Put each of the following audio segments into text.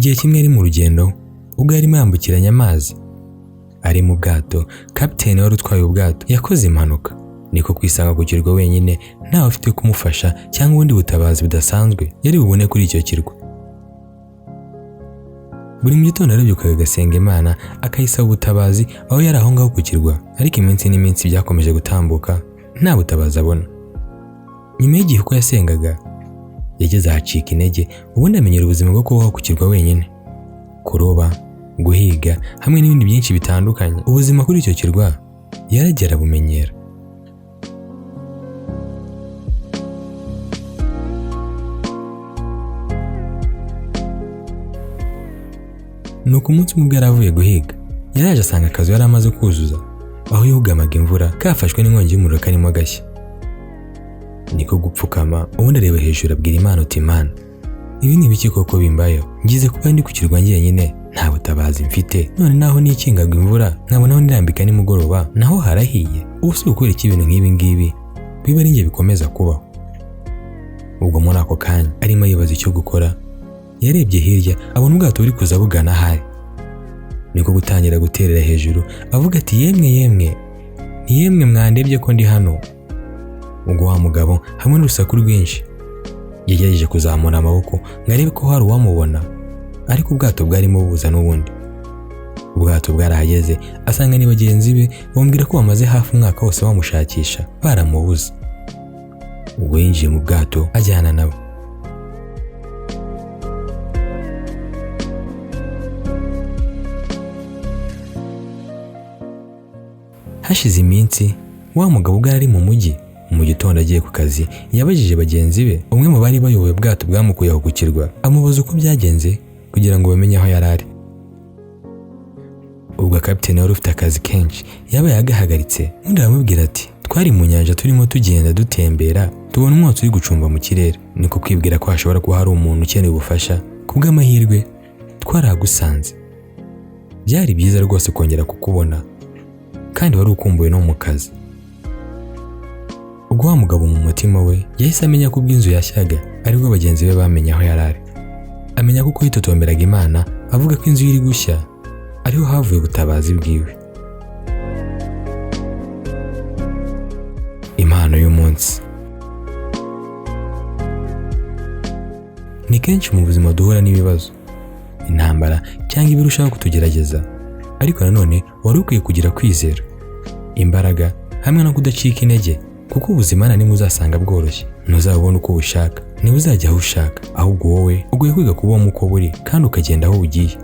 Igihe kimwe ari mu rugendo, ubwo yarimo yambukiranya amazi ari mu bwato, kapiteni wari utwaye ubwato yakoze impanuka, niko kwisanga ku kirwa wenyine, ntawe ufite kumufasha cyangwa ubundi butabazi budasanzwe yari bubone kuri icyo kirwa. Buri mu gitondo yarabyukaga agasenga Imana akayisaba ubutabazi aho yari aho ngaho ku kirwa, ariko iminsi n'iminsi byakomeje gutambuka nta butabazi abona. Nyuma y'igihe uko yasengaga yageze ahacika intege, ubundi amenyera ubuzima bwo kubaho ku kirwa wenyine, kuroba, guhiga hamwe n'ibindi byinshi bitandukanye. Ubuzima kuri icyo kirwa yaragiye arabumenyera. Nuko umunsi umwe ubwo yari avuye guhiga, yaraje asanga akazu yari amaze kuzuza aho yugamaga imvura kafashwe n'inkongi y'umuriro karimo agashya. Niko gupfukama ubundi areba hejuru abwira Imana uti Imana, ibi ni ibiki koko bimbayeho? Ngize kuba ndi ku kirwa njyenyine, nta butabazi mfite, none naho nikingaga imvura nkabona aho nirambika nimugoroba naho harahiye. Ubu si gukora iki ibintu nk'ibi ngibi biba ari njye bikomeza kubaho? Ubwo muri ako kanya arimo yibaza icyo gukora, yarebye hirya abona ubwato buri kuza bugana ahari, niko gutangira guterera hejuru avuga ati yemwe yemwe, ni yemwe mwandebye ko ndi hano. Ubwo wa mugabo hamwe n'urusaku rwinshi yagerageje kuzamura amaboko ngo arebe ko hari uwamubona, ariko ubwato bwarimo buza n'ubundi. Ubwato bwarahageze asanga ni bagenzi be, bamubwira ko bamaze hafi umwaka wose bamushakisha baramubuze. Ubwo yinjiye mu bwato ajyana nabo. Hashize iminsi wa mugabo ubwo ari mu mujyi mu gitondo agiye ku kazi, yabajije bagenzi be, umwe mu bari bayoboye ubwato bwamukuye aho ku kirwa, amubaza uko byagenze kugira ngo bamenye aho yari ari. Ubwo kapiteni wari ufite akazi kenshi yabaye agahagaritse, undi aramubwira ati twari mu nyanja turimo tugenda dutembera, tubona umwotsi uri gucumba mu kirere, niko kwibwira ko hashobora kuba hari umuntu ukeneye ubufasha. Kubw'amahirwe twaragusanze, byari byiza rwose kongera kukubona, kandi wari ukumbuye no mu kazi. Ubwo wa mugabo mu mutima we yahise amenya ko ubwo inzu yashyaga aribwo bagenzi be bamenye aho yari ari. Amenya ko yitotomberaga Imana avuga ko inzu iri gushya ariho havuye ubutabazi bwiwe. Impano y'umunsi. Ni kenshi mu buzima duhura n'ibibazo, intambara cyangwa ibirushaho kutugerageza, ariko nanone wari ukwiye kugira kwizera, imbaraga hamwe no kudacika intege, kuko ubuzima nta nimwe uzasanga bworoshye. Ntuzabubona uko ubushaka, ntibuzajya aho ushaka, ahubwo wowe ugiye kwiga kubamo uko buri kandi ukagenda aho ugiye.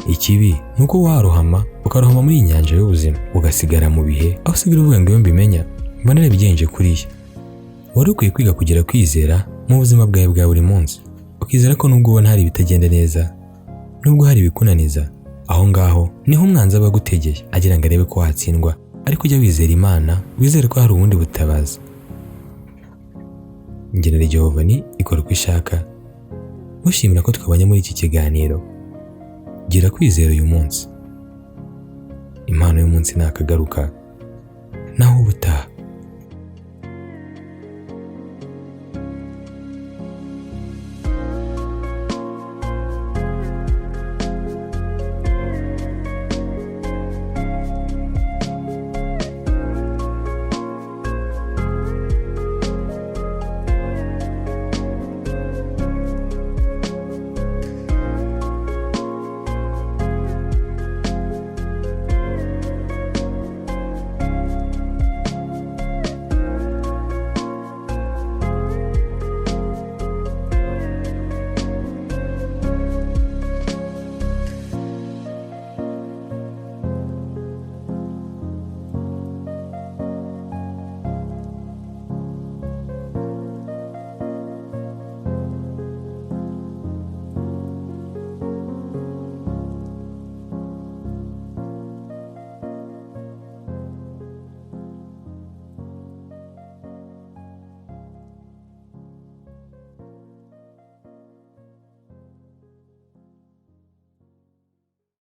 Ikibi ni uko warohama ukarohama muri iyi nyanja y'ubuzima, ugasigara mu bihe aho usigara uvuga ngo iyo mbimenya mba narabigenje kuriya. Wari ukwiye kwiga kugira kwizera mu buzima bwawe bwa buri munsi, ukizera ko nubwo ubona hari ibitagenda neza, nubwo hari ibikunaniza, aho ngaho niho umwanzi aba agutegeye agira ngo arebe ko watsindwa, ariko ujya wizera Imana, wizere ko hari ubundi butabazi. Ngenera Jehova ni ikora uko ishaka. Mushimira ko twabanye muri iki kiganiro. Gira kwizera uyu munsi. Impano y'umunsi nakagaruka, naho ubutaha.